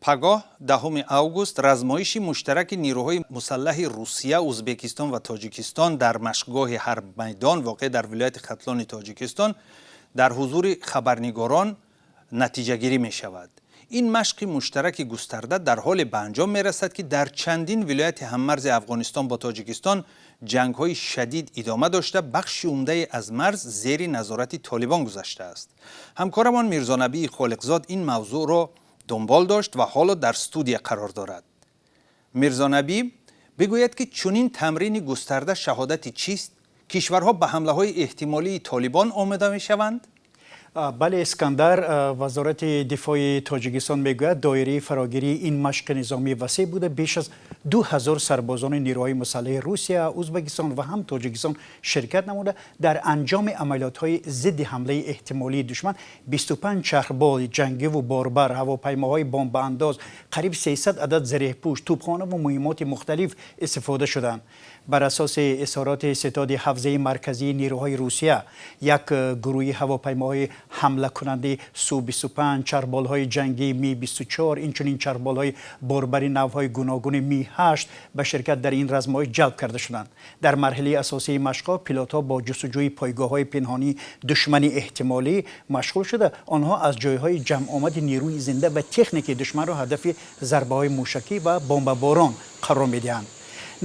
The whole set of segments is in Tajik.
Пагоҳ, 10 август, размоиши муштараки нирӯҳои мусаллаҳи Русия, Узбекистон ва Тоҷикистон дар машқгоҳи Ҳарбмайдон, воқеъ дар вилояти Хатлони Тоҷикистон, дар ҳузури хабарнигорон натиҷагирӣ мешавад. Ин машқи муштараки густарда дар ҳоле ба анҷом мерасад, ки дар чандин вилояти ҳаммарзи Афғонистон бо Тоҷикистон ҷангҳои шадид идома дошта, бахши умдае аз марз зери назорати Толибон гузаштааст. Ҳамкорамон Мирзонабии Холиқзод ин мавзӯъро дунбол дошт ва ҳоло дар студия қарор дорад. Мирзонабӣ, бигӯяд, ки чунин тамрини густарда шаҳодати чист? Кишварҳо ба ҳамлаҳои эҳтимолии Толибон омода мешаванд? Бале, Искандар, Вазорати дифои Тоҷикистон мегӯяд, доираи фарогирии ин машқи низомӣ васеъ буда, беш аз 2000 сарбозони нирӯҳои мусаллаҳи Русия, Узбекистон ва ҳам Тоҷикистон ширкат намуда, дар анҷоми амалиётҳои зидди ҳамлаи эҳтимолии душман 25 чархболи ҷангиву борбар, ҳавопаймоҳои бомбаандоз, қариб 300 адад зиреҳпӯш, тӯбхона ва муҳиммоти мухталиф истифода шуданд. Бар асоси изҳороти ситоди ҳавзаи марказии нирӯҳои Русия, як гурӯҳи ҳавопаймоҳои ҳамлакунандаи Су-25, чархболҳои ҷангии Ми-24, инчунин чархболҳои борбари навъҳои гуногуни Ми-8 ба ширкат дар ин размоиш ҷалб карда шуданд. Дар марҳилаи асосии машқҳо пилотҳо бо ҷустуҷӯи пойгоҳҳои пинҳонии душмани эҳтимолӣ машғул шуда, онҳо аз ҷойҳои ҷамъомади нирӯи зинда ва техникии душманро ҳадафи зарбаҳои мушакӣ ва бомбаборон қарор медиҳанд.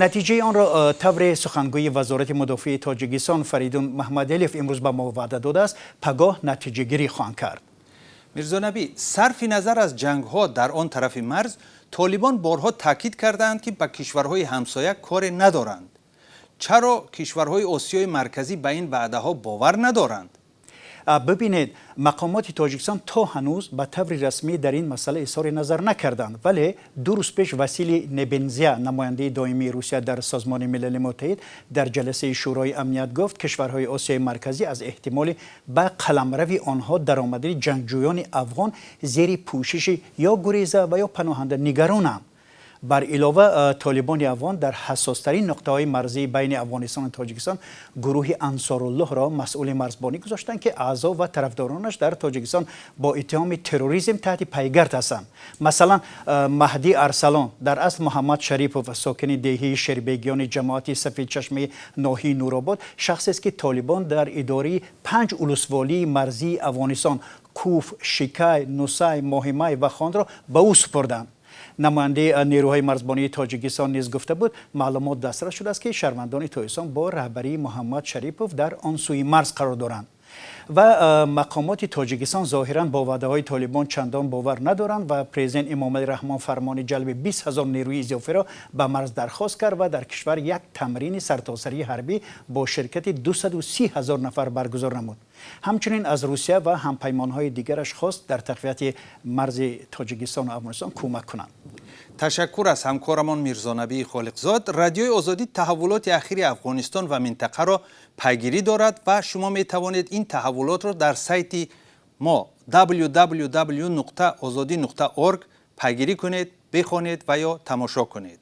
Натиҷаи онро, тавре сухангӯи Вазорати мудофиаи Тоҷикистон Фаридун Маҳмадалиев имрӯз ба мо ваъда додааст, пагоҳ натиҷагирӣ хоҳанд кард. Мирзонабӣ, сарфи назар аз ҷангҳо дар он тарафи марз, Толибон борҳо таъкид кардаанд, ки ба кишварҳои ҳамсоя коре надоранд. Чаро кишварҳои Осиёи Марказӣ ба ин ваъдаҳо бовар надоранд? Бибинед, мақомоти Тоҷикистон то ҳанӯз ба таври расмӣ дар ин масъала изҳори назар накарданд, вале 2 рӯз пеш Василий Небензя, намояндаи доимии Русия дар Созмони Милали Муттаҳид, дар ҷаласаи Шӯрои Амният гуфт, кишварҳои Осиёи Марказӣ аз эҳтимоли ба қаламрави онҳо даромадани ҷангҷӯёни афғон зери пӯшиши ё гуреза ва ё паноҳанда нигаронанд. Бар илова, Толибони афғон дар ҳассостарин нуқтаҳои марзии байни Афғонистон ва Тоҷикистон гурӯҳи Ансоруллоҳро масъули марзбонӣ гузоштанд, ки аъзо ва тарафдоронаш дар Тоҷикистон бо иттиҳоми терроризм таҳти пайгард ҳастанд. Масалан, Маҳдӣ Арсалон, дар асл Муҳаммад Шарипов, сокини деҳии Шербегиёни ҷамоати Сафедчашмаи ноҳияи Нуробод, шахсест, ки Толибон дар идораи панҷ улусволии марзии Афғонистон — Куф, Шикай, Нусай, Моҳимай ва Хондро ба ӯ супурданд. Намояндаи нерӯҳои марзбонии Тоҷикистон низ гуфта буд, маълумот дастрас шудааст, ки шаҳрвандони Тоҷикистон бо раҳбарии Муҳаммад Шарипов дар он сӯи марз қарор доранд ва мақомоти Тоҷикистон зоҳиран бо ваъдаҳои Толибон чандон бовар надоранд ва президент Эмомалӣ Раҳмон фармони ҷалби 20 000 нерӯи изофиро ба марз дархост кард ва дар кишвар як тамрини сартосарии ҳарбӣ бо ширкати 230 ҳазор нафар баргузор намуд. Ҳамчунин аз Русия ва ҳампаймонҳои дигараш хост, дар тақвияти марзи Тоҷикистону Афғонистон кӯмак кунанд. Ташаккур аз ҳамкорамон Мирзонабии Холиқзод. Радиои Озодӣ таҳаввулоти ахири Афғонистон ва минтақаро пайгирӣ дорад ва шумо метавонед ин таҳаввулотро дар сайти мо www.ozodi.org пайгирӣ кунед, бихонед ва ё тамошо кунед.